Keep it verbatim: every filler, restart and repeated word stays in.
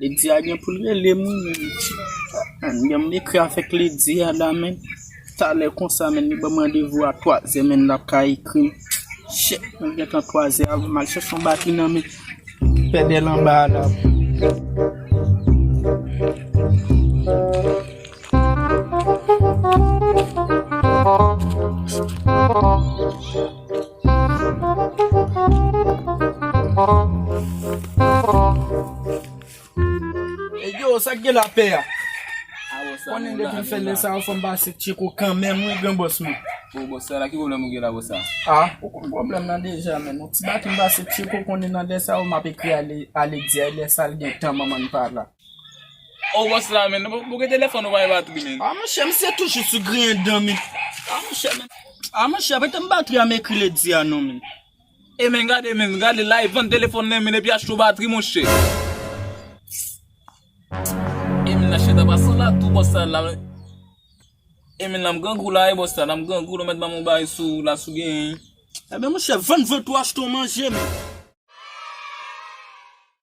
Lady a gen pou l rele m, wi, men. An, men m ekri avèk Lady a la, men. Talè konsa, men, li ban m randevou a twazè, men, l ap ka ekri m. Shit, men, gentan twazè, al, m al chèche yon batri nan men. Pèdèl anba a la. E yo, sa k gen lapè a? Konnen depi m fè lè sa yo, fò m pase Tcheko kanmenm, wi, gran bòs mwen. Bon, bòs, sa la, ki pwoblèm ou gen la, bòs, sa? Ah, ou konn pwoblèm nan deja, men. Yon ti batri m pase Tcheko, konnen nan lè sa yo, m ap ekri a Lady a, lè sa l gen tan, manman n pa la. Oh, bòs la, men, pou, pou gen telefòn ou pa gen batri, men. Ah, monchè, misye toujou sou griyen dan, men. Ah, monchè, men. Ah, monchè, mete m batri a, m ekri Lady a non, men. E men, gade, men, gade, la, e vann telefòn nan, men, epi achte yon batri, monchè. E men, achte ta pasan la, tou bòs sa la. E men, la, m grangou la, e bòs sa, la, m grangou, la, mèt ba m yon bagay sou, la, sou gen. Ebyen, monchè, vann vant ou achte yon manje, men.